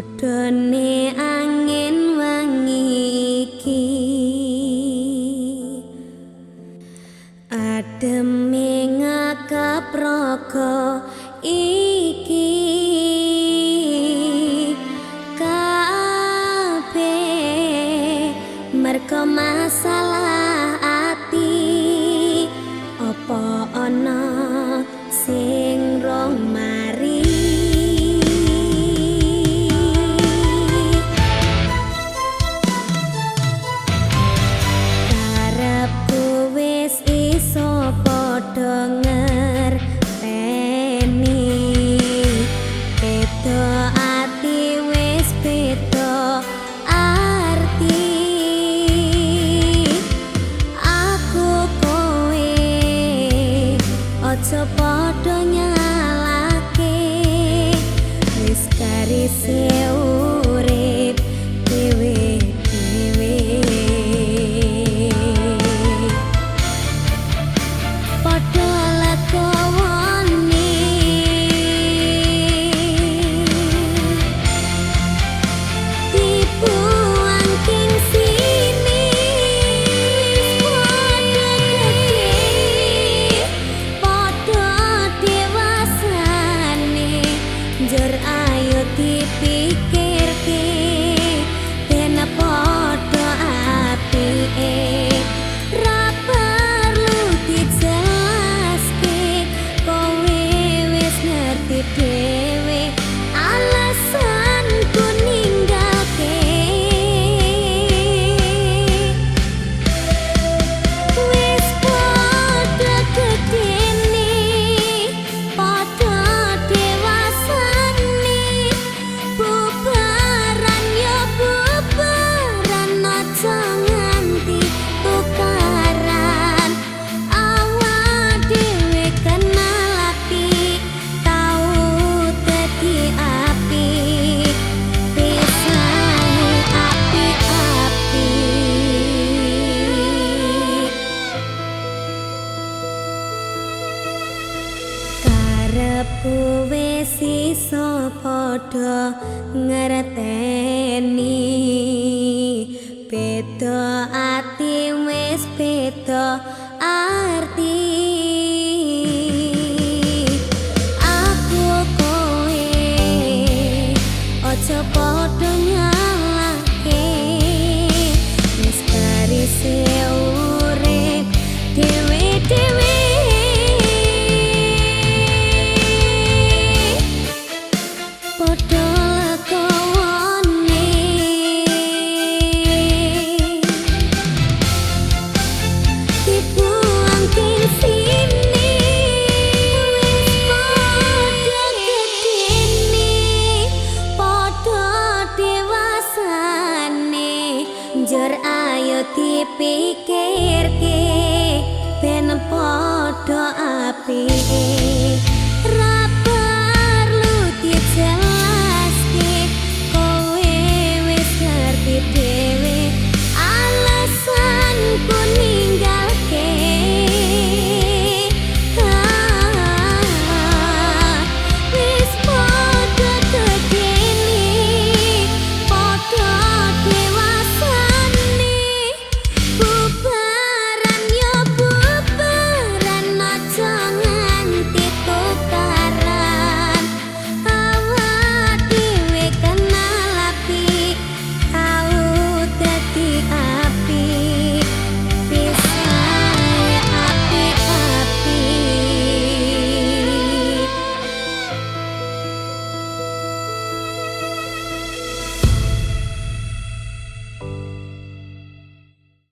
Udane angin wangi iki, ademe ngakap raga iki, kabeh merko masalah ati, apa ana sing rong mari. Karepku wis iso padha ngerteni, beda ati wis beda arti. Aku kowe aja padha nyalahke, wis karise urip dhewe-dhewe. Padha lakone dibuang king sini, padha gedhe padha dewasane, njur ayo dipikirke ben padha apike. Ra perlu dijelaske, kowe wis ngerti dhewe alasanku ninggalke. Wis padha gedene padha dewasane, bubaran ya bubaran, aja nganti tukaran. Awak dhewe kenal ati, tau dadi apik, pisahe apik-apik. Karepku wis iso padha ngerteni, beda ati wis beda